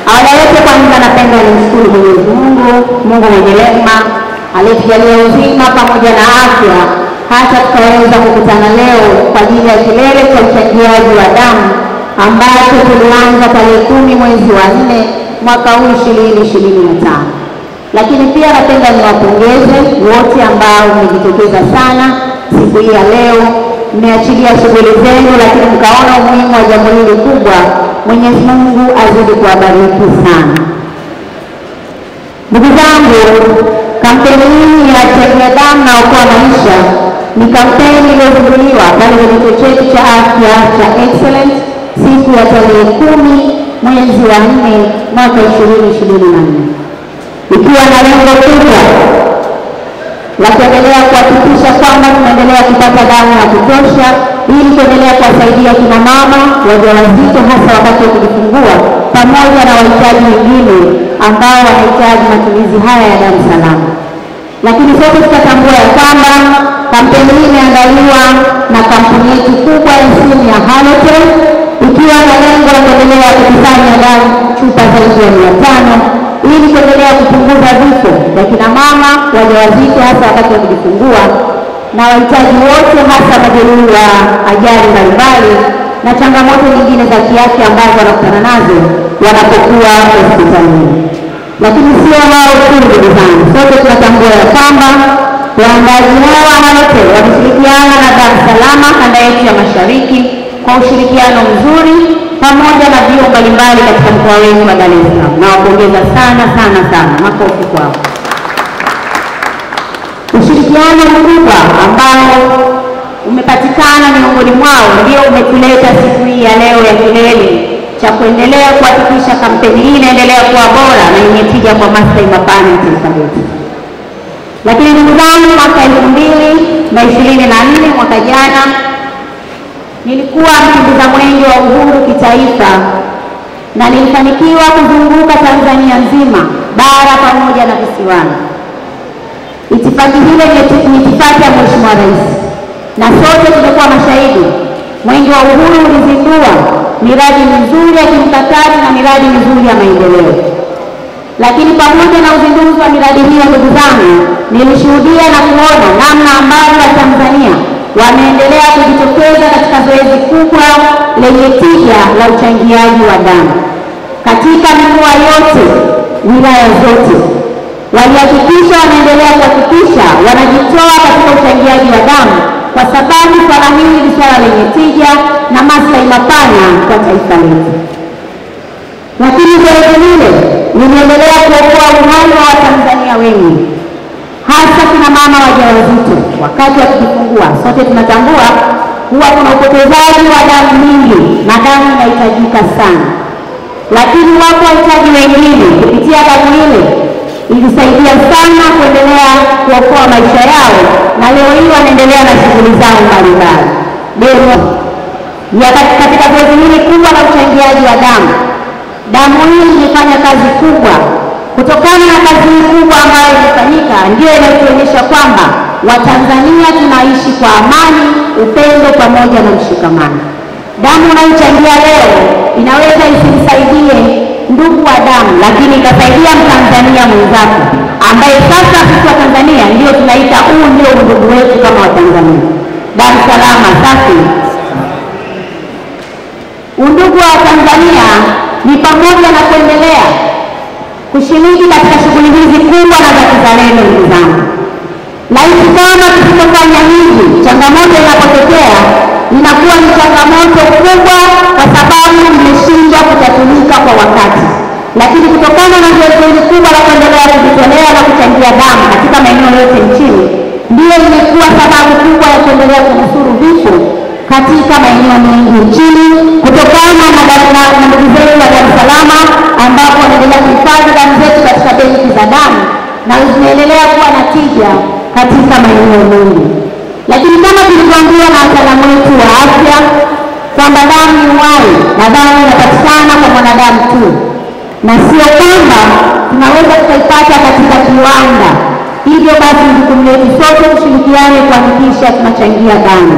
Awali yote kwanza napenda nimshukuru Mwenyezi Mungu, Mungu mwenye rehema, aliyetujalia uzima pamoja na afya hata tukaweza kukutana leo kwa ajili ya kilele cha uchangiaji wa damu ambacho tulianza tarehe 10 mwezi wa 4 mwaka huu 2025. Lakini pia napenda niwapongeze wote ambao mmejitokeza sana siku hii ya leo, mmeachilia shughuli zenu lakini mkaona umuhimu wa jambo hili kubwa. Mwenyezi Mungu azidi kuwabariki sana. Ndugu zangu, kampeni hii ya Changia Damu na Okoa Maisha ni kampeni iliyozinduliwa pale kwenye kituo chetu cha afya cha Excellent siku ya tarehe 10 mwezi wa 4 mwaka 2024, ikiwa na lengo kubwa la kuendelea kuhakikisha kwamba tunaendelea kupata damu ya kutosha ili kuendelea kuwasaidia kina mama wajawazito hasa wakati wa kujifungua pamoja na wahitaji wengine ambao wanahitaji matumizi haya ya damu salama. Lakini sote tutatambua ya kwamba kampeni hii imeandaliwa na kampuni yetu kubwa ya simu ya Halotel ikiwa na lengo la kuendelea kukusanya damu chupa zaidi ya 500 ili kuendelea kupunguza vifo vya kina mama wajawazito hasa wakati wa kujifungua na wahitaji wote hasa majeruhi wa ajali mbalimbali na changamoto nyingine za kiafya ambazo wanakutana nazo wanapokuwa hospitalini. Lakini sio hao tu ndugu zangu, sote tunatambua ya kwamba waandaaji hawa Halotel wameshirikiana na Damu Salama kanda yetu ya Mashariki kwa ushirikiano mzuri pamoja na vyuo mbalimbali katika mkoa wetu wa Dar es Salaam. Nawapongeza sana sana sana, makofi kwao. Ushirikiano mkubwa ambao umepatikana miongoni mwao ndio umetuleta siku hii ya leo ya kilele cha kuendelea kuhakikisha kampeni hii inaendelea kuwa bora na yenye tija kwa maslahi mapana ya taifa letu. Lakini ndugu zangu, mwaka 2024 mwaka jana nilikuwa mkimbiza mwenge wa uhuru kitaifa na nilifanikiwa kuzunguka Tanzania nzima, bara pamoja na visiwani. Itifaki hile ni itifaki ya Mheshimiwa Rais na sote tumekuwa mashahidi. Mwenge wa Uhuru ulizindua miradi mizuri ya kimkakati na miradi mizuri ya maendeleo. Lakini pamoja na uzinduzi wa miradi hiyo, ndugu zangu, nilishuhudia na kuona namna ambavyo Watanzania wameendelea kujitokeza katika zoezi kubwa lenye tija la uchangiaji wa damu katika mikoa yote, wilaya zote. Walihakikisha wanaendelea kuhakikisha wanajitoa katika uchangiaji wa damu kwa sababu swala hili ni swala lenye tija na maslahi mapana kwa taifa letu. Lakini zoezi lile liliendelea kuokoa uhai wa Watanzania wengi, hasa kina mama wajawazito wakati wa kujifungua. Sote tunatambua huwa kuna upotezaji wa damu nyingi na damu inahitajika sana, lakini wapo wahitaji wengine kupitia damu ile ilisaidia sana kuendelea kuokoa maisha yao, na leo hii wanaendelea na shughuli zao mbalimbali. Katika zoezi hili kubwa la uchangiaji wa damu, damu hii ilifanya kazi kubwa. Kutokana na kazi hii kubwa ambayo ilifanyika, ndio inatuonyesha kwamba Watanzania tunaishi kwa amani, upendo pamoja na mshikamano. Damu unayochangia leo inaweza isimsaidie ndugu wa damu, lakini ikasaidia Mtanzania mwenzako ambaye sasa sisi wa Tanzania ndio tunaita huu ndio ndugu wetu kama Watanzania. Damu salama safi. Undugu wa Tanzania ni pamoja na kuendelea kushiriki katika shughuli hizi kubwa na za kizalendo. Ndugu zangu, laiti kama tusipofanya hivi, changamoto inapotokea inakuwa ni changamoto kubwa, kwa sababu imeshindwa kutatulika kwa wakati. Lakini kutokana na zoezi hili kubwa la kuendelea kujitolea na kuchangia damu katika maeneo yote nchini, ndiyo imekuwa sababu kubwa ya kuendelea kunusuru vifo katika maeneo mengi nchini, kutokana na ndugu zetu wa Damu Salama ambapo wanaendelea kuhifadhi damu zetu katika benki za damu na zinaendelea kuwa na tija katika maeneo mengi. Lakini kama tulivyoambiwa na wataalamu wetu wa afya kwamba damu ni uhai na damu inapatikana kwa mwanadamu tu, na sio kwamba tunaweza tukaipata katika kiwanda. Hivyo basi jukumu letu sote tushirikiane kuhakikisha tunachangia damu.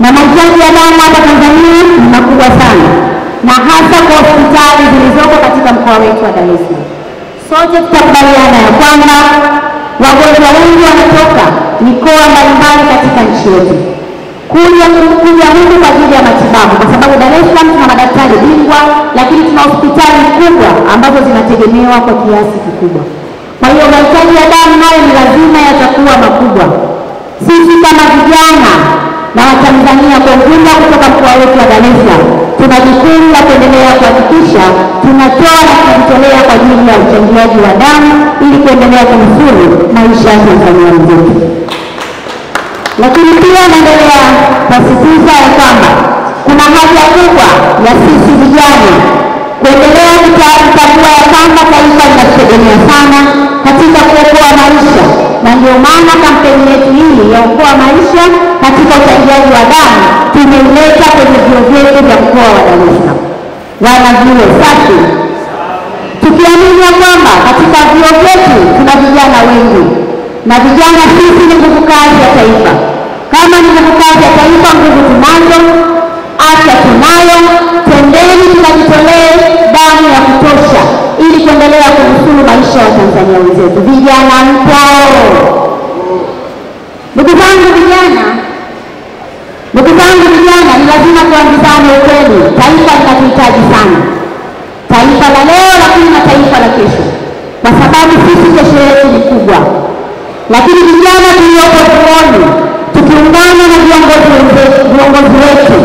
Na mahitaji ya damu hapa Tanzania ni makubwa sana. na hasa kwa hospitali zilizoko katika mkoa wetu wa Dar es Salaam. Sote tutakubaliana ya kwamba wagonjwa wengi wanatoka mikoa mbalimbali katika nchi yetu kuja huku kwa ajili ya matibabu, kwa sababu Dar es Salaam tuna madaktari bingwa, lakini tuna hospitali kubwa ambazo zinategemewa kwa kiasi kikubwa. Kwa hiyo mahitaji ya damu nayo ni lazima yatakuwa makubwa. Sisi kama vijana na Watanzania kwa ujumla kutoka mkoa wetu wa Dar es Salaam tuna jukumu la kuendelea kuhakikisha tunatoa na kujitolea kwa ajili ya uchangiaji wa damu ili kuendelea kunusuru maisha ya Tanzania nzima. Lakini pia naendelea kusisitiza ya kwamba kuna haja kubwa ya sisi vijana kuendelea kutambua ya kwamba taifa linategemea sana katika kuokoa maisha, na ndio maana kampeni yetu hii ya okoa maisha katika uchangiaji wa damu tumeileta kwenye vyuo vyetu vya mkoa wa Dar es Salaam. Wana vyuo safi, tukiamini ya kwamba katika vyuo vyetu tuna vijana wengi, na vijana sisi ni nguvu kazi ya taifa. Kama ni nguvu kazi ya taifa, nguvu tunazo, afya tunayo, twendeni tukajitolee damu ya kutosha ili kuendelea kunusuru maisha ya Tanzania wenzetu. Vijana mpo? Ndugu zangu vijana, ni lazima tuambizane ukweli. Taifa linatuhitaji sana, taifa la leo lakini na taifa la kesho, kwa sababu sisi kesho yetu ni kubwa. Lakini vijana tuliopo vyuoni tukiungana na viongozi wetu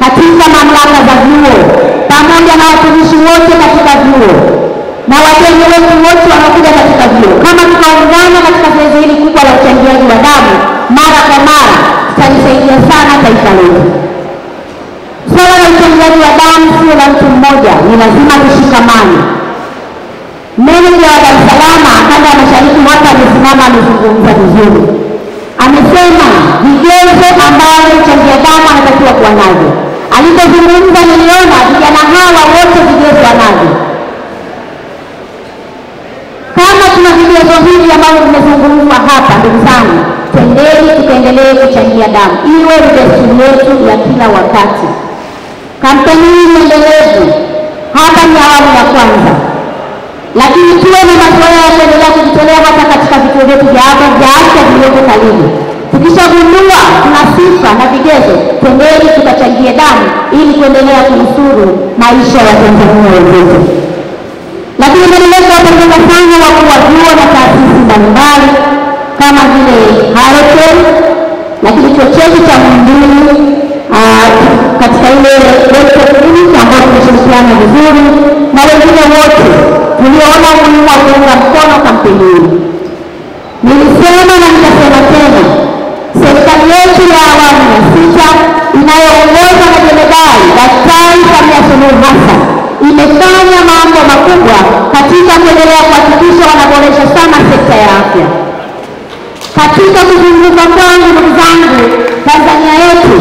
katika mamlaka za vyuo pamoja na watumishi wote katika vyuo na wageni wetu wote wanaokuja katika vyuo, kama tukaungana katika zoezi hili kubwa la uchangiaji wa damu mara kwa mara, tutalisaidia sana taifa letu. Swala la uchangiaji wa damu sio la mtu mmoja, ni lazima tushikamane. Meneja wa Dar es Salaam kanda ya Mashariki hapa amesimama, amezungumza vizuri. Amesema vigezo ambavyo mchangia damu anatakiwa kuwa navyo. Alipozungumza niliona vijana hawa wote vigezo wanavyo. Kama tuna vigezo hivi ambavyo vimezungumzwa hapa, ndugu zangu, twendeni tukaendelee kuchangia damu, iwe ni desturi yetu ya kila wakati. Kampeni hii ni endelevu, hapa ni awamu ya kwanza, lakini tuwe na mazoea ya kuendelea kujitolea hata katika vituo vyetu vya afya vilivyoko karibu. Tukishagundua tuna sifa na vigezo, twendeni tukachangie damu ili kuendelea kunusuru maisha ya Tanzania wenzetu. Lakini naendelea kuwapongeza sana wakuu wa vyuo na taasisi mbalimbali kama vile Harrison, lakini chuo chetu cha Muhimbili katika ile clinic ambayo tumeshirikiana vizuri na wengine wote tulioona umuhimu wa kuunga mkono kampeni hii. Nilisema na nitasema tena, serikali yetu ya awamu ya 6 inayoongozwa na Jemedari Daktari Samia Suluhu Hassan imefanya mambo makubwa katika kuendelea kuhakikisha wanaboresha sana sekta ya afya. Katika kuzunguka kwangu, ndugu zangu, Tanzania yetu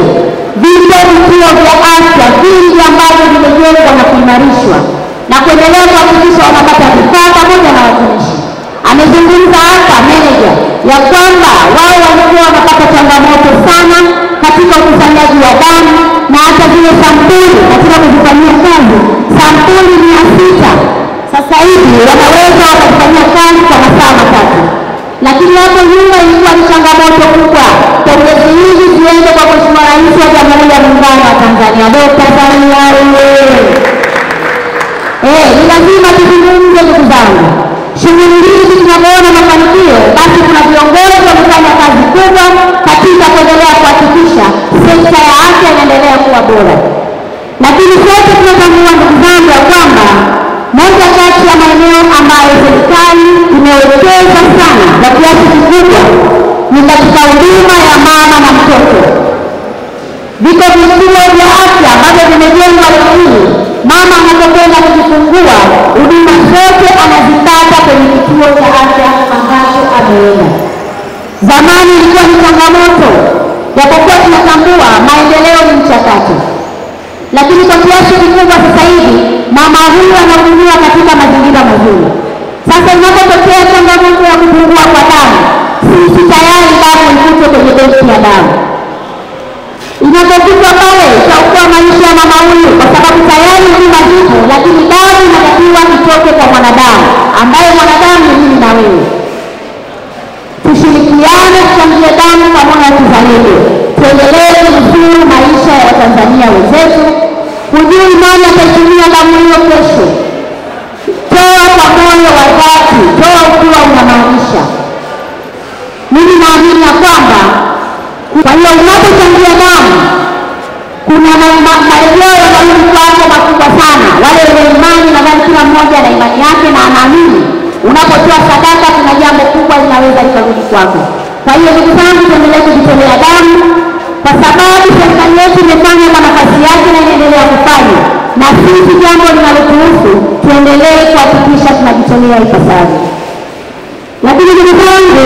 vipo vituo vya afya vingi ambavyo vimejengwa na kuimarishwa na kuendelea kuhakikisha wanapata vifaa pamoja na watumishi. Amezungumza hapa meneja ya kwamba wao walikuwa wanapata changamoto sana katika ukusanyaji wa damu na hata zile sampuli katika kuzifanyia kazi, sampuli 600 sasa hivi wanaweza wakafanyia kazi kwa masaa 3. Lakini hapo nyuma ilikuwa ni changamoto kubwa. Pongezi hizi ziende kwa Mheshimiwa Rais wa Jamhuri ya Muungano wa Tanzania Dr. Samia. Ni lazima tuzungumze ndugu zangu. Shughuli hizi tunapoona mafanikio, basi kuna viongozi wamefanya kazi kubwa katika kuendelea kuhakikisha sekta ya afya inaendelea kuwa bora. Lakini sote tunatambua ndugu zangu ya kwamba moja kati ya maeneo ambayo serikali imewekeza sana kwa kiasi kikubwa ni katika huduma ya mama na mtoto. Viko vituo vya afya ambavyo vimejengwa leo hii, mama anapokwenda kujifungua huduma zote anazipata kwenye kituo cha afya ambacho ameenda. Zamani ilikuwa ni changamoto, japokuwa tunatambua maendeleo ni mchakato, lakini kwa kiasi kikubwa sasa hivi mama huyu anahudumiwa katika mazingira mazuri. Sasa inapotokea changamoto ya kupungua kwa damu, sisi tayari damu ikutwe kwenye benki ya damu. Inapofika pale itaokoa maisha ya mama huyu, kwa sababu tayari huduma zipo, lakini damu inatakiwa itoke kwa mwanadamu ambaye mwanadamu ni mimi na wewe. Tushirikiane, tuchangie damu kwa moyo wa kizalendo, tuendelee kunusuru maisha ya Watanzania wenzetu. Hujui nani ataitumia damu hiyo kesho. Toa kwa moyo wa dhati, toa ukiwa unamaanisha. Mimi naamini ya kwamba, kwa hiyo unapochangia damu kuna marejeo yanarudi kwako makubwa sana. Wale wenye imani, nadhani kila mmoja ana imani yake na anaamini unapotoa sadaka kuna jambo kubwa linaweza likarudi kwako. Kwa hiyo ndugu zangu, tuendelee kujitolea damu, kwa sababu serikali yetu imefanya kwa nafasi yake na inaendelea kufanya, na sisi jambo linalotuhusu tuendelee kuhakikisha tunajitolea ipasavyo. Lakini ndugu zangu,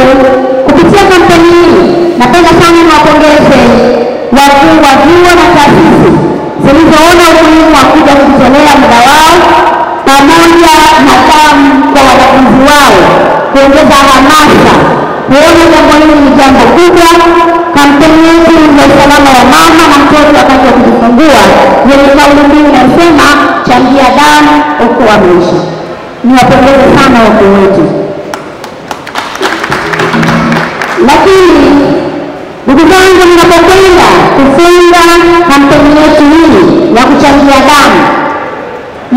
kupitia kampeni hii napenda sana niwapongeze wakuu wa vyuo na taasisi zilizoona umuhimu wa kuja kujitolea muda wao pamoja na damu kwa wanafunzi wao, kuongeza hamasa, kuona jambo hili ni jambo kubwa. Kampeni yetu ya usalama wa mama na mtoto wakati wa kujifungua yenye kauli mbiu inasema changia damu, okoa maisha. Niwapongeze sana wakuu wetu. Lakini ndugu zangu, ninapokwenda kufunga kampeni yetu hii ya kuchangia damu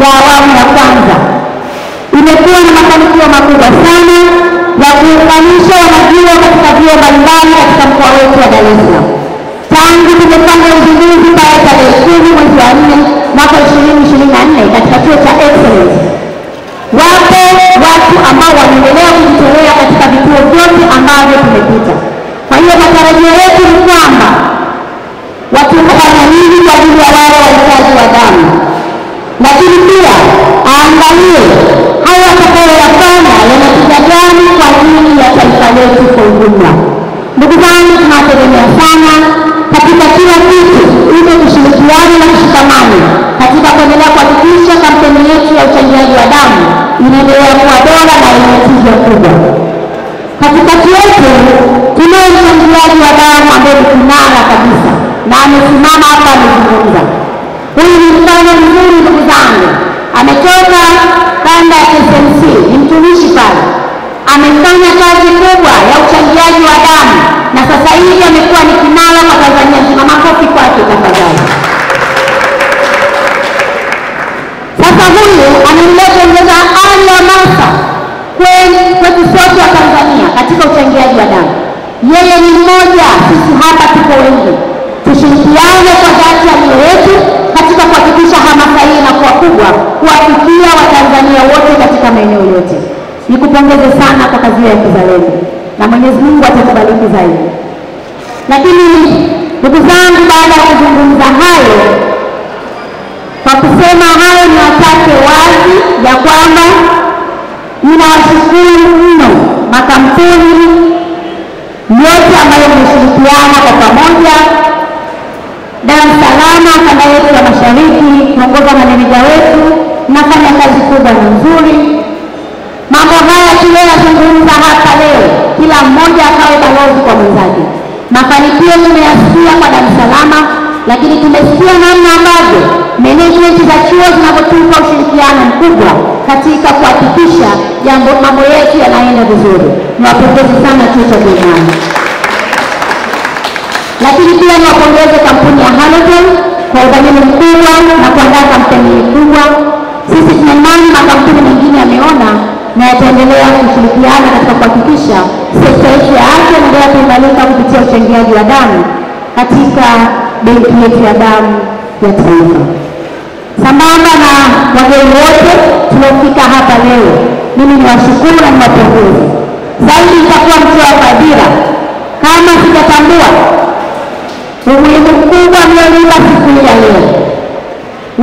ya awamu ya kwanza, imekuwa na mafanikio makubwa sana ya kuunganisha wanavyuo katika vyuo mbalimbali katika mkoa wetu wa Dar es Salaam. Tangu tumefanya uzinduzi pale tarehe 10 mwezi wa 4 mwaka 2024 katika chuo cha Excellence, wapo watu ambao wanaendelea kujitolea katika vituo vyote ambavyo tumepita. Kwa hiyo matarajio yetu ni kwamba watu kufanya nini kwa ajili ya wale wahitaji wa damu, lakini pia aangalie hayo atakayoyafanya yanatija gani kwa ajili ya taifa letu kwa ujumla. Ndugu zangu, tunawategemea sana katika kila kitu, ili tushirikiane na tushikamane katika kuendelea kuhakikisha kampeni yetu ya uchangiaji wa damu inaendelea kuwa bora na yenye tija kubwa. Katikati yetu tunaye mchangiaji wa damu ambaye ni kinara kabisa na amesimama hapa amezungumza. Huyu ni mfano mzuri ndugu zangu, ametoka kanda ya SMC, ni mtumishi pale, amefanya kazi kubwa ya uchangiaji wa damu na sasa hivi amekuwa ni kinara kwa Tanzania nzima. Makofi kwake tafadhali. Sasa huyu anaendelea kuongeza ari ya hamasa kwetu sote wa Tanzania katika uchangiaji wa damu. Yeye ni mmoja, sisi hapa tuko wengi. Tushirikiane kwa dhati ya mioyo yetu katika kuhakikisha hamasa hii inakuwa kubwa kuwafikia Watanzania wote katika maeneo yote. Nikupongeze sana kwa kazi ya kizalendo na Mwenyezi Mungu atakubariki zaidi. Lakini ndugu zangu, baada ya kuzungumza hayo, kwa kusema hayo niwatake wazi ya kwamba ninawashukuru mno makampuni yote ambayo mmeshirikiana kwa pamoja. Damu Salama kanda yetu ya Mashariki kuongoza na meneja wetu, nafanya kazi kubwa na nzuri. Mambo haya tuliyoyazungumza hapa leo, kila mmoja akawe balozi kwa mwenzake. Mafanikio tumeyasikia kwa Damu Salama, lakini tumesikia namna ambavyo management za chuo zinavyotupa ushirikiano mkubwa katika kuhakikisha jambo mambo yetu yanaenda vizuri. Niwapongeze sana chuo cha Bugando. Lakini pia niwapongeze kampuni ya Halotel kwa udhamini mkubwa na kuandaa kampeni kubwa. Sisi tuna imani makampuni mengine yameona na yataendelea kushirikiana katika kuhakikisha sekta yetu ya afya inaendelea kuimarika kupitia uchangiaji wa damu katika benki yetu ya damu ya taifa. Sambamba na wageni wote tuliofika hapa leo, mimi niwashukuru na niwapongeze. Zaidi itakuwa mtoa fadhila kama sijatambua umuhimu mkubwa mlionipa siku hii ya leo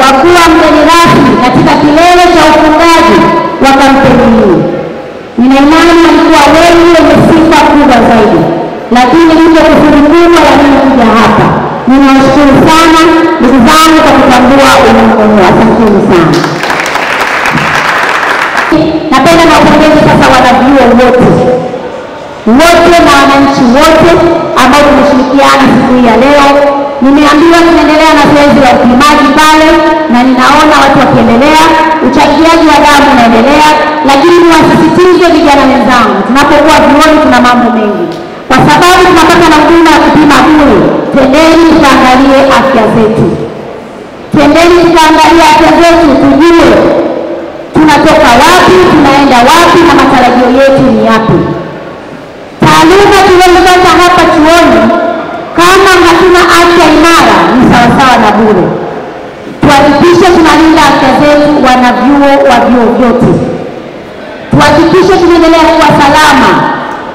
wa kuwa mgeni rasmi katika kilele cha ufungaji wa kampeni hii. Nina imani mlikuwa wengi wenye sifa kubwa zaidi, lakini ndio kusudi kubwa la mimi kuja hapa. Ninawashukuru sana ndugu zangu kwa kutambua umuhimu huu. Asanteni sana. Napenda niwapongeze sasa wanavyuo wote na wananchi wote ambao tumeshirikiana siku hii ya leo. Nimeambiwa tunaendelea na zoezi la upimaji pale na ninaona watu wakiendelea, uchangiaji wa damu unaendelea, lakini niwasisitize vijana wenzangu, tunapokuwa vyuoni tuna mambo mengi. Kwa sababu tunapata na huduma ya kupima bure, twendeni tukaangalie afya zetu. Twendeni tukaangalie afya zetu, tujue tunatoka wapi, tunaenda wapi na matarajio yetu ni yapi. Taaluma tuliyoipata hapa chuoni, kama hatuna afya imara ni sawasawa na bure. Tuhakikishe tunalinda afya zetu, wanavyuo wa vyuo vyote. Tuhakikishe tunaendelea kuwa salama,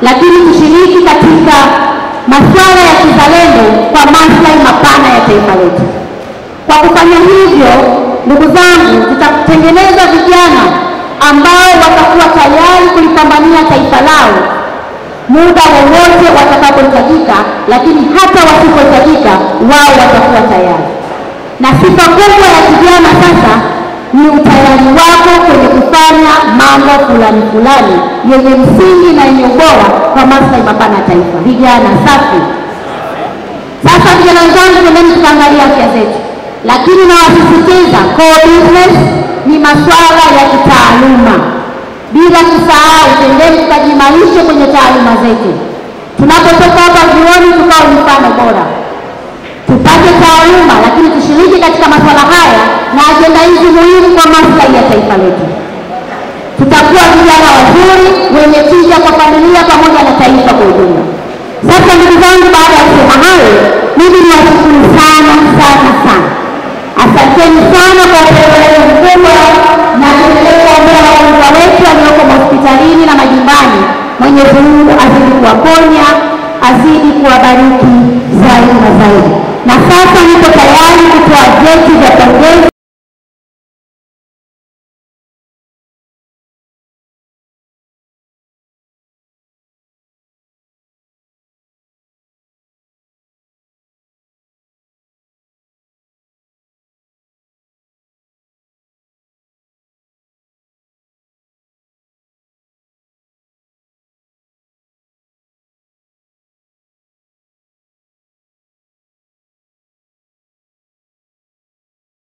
lakini tushiriki katika masuala ya kizalendo kwa maslahi mapana ya taifa letu. Kwa kufanya hivyo, ndugu zangu, tutatengeneza vijana ambao watakuwa tayari kulipambania taifa lao muda wowote watakapohitajika, lakini hata wasipohitajika wao watakuwa tayari. Na sifa kubwa ya kijana sasa ni utayari wako kwenye kufanya mambo fulani fulani yenye msingi na yenye ubora kwa maslahi mapana ya taifa. Vijana safi. Sasa vijana wenzangu, twendeni tukaangalia afya zetu. Lakini nawasisitiza, core business ni masuala ya kitaaluma. Bila kusahau, twendeni tukajimarishe kwenye taaluma zetu. Tunapotoka hapa vyuoni tukawe mfano bora. Tupate taaluma, lakini tushiriki katika masuala haya na ajenda hizi muhimu kwa maslahi ya taifa letu. Tutakuwa vijana wazuri wenye tija kwa familia pamoja na taifa kwa ujumla. Sasa ndugu zangu, baada ya kusema hayo, mimi niwashukuru sana sana sana. Asanteni sana kwa upendo wenu mkubwa, na tuendelee kuombea wagonjwa wetu walioko hospitalini na majumbani. Mwenyezi Mungu azidi kuwaponya, azidi kuwabariki zaidi na zaidi. Na sasa niko tayari kutoa vyeti vya pongezi.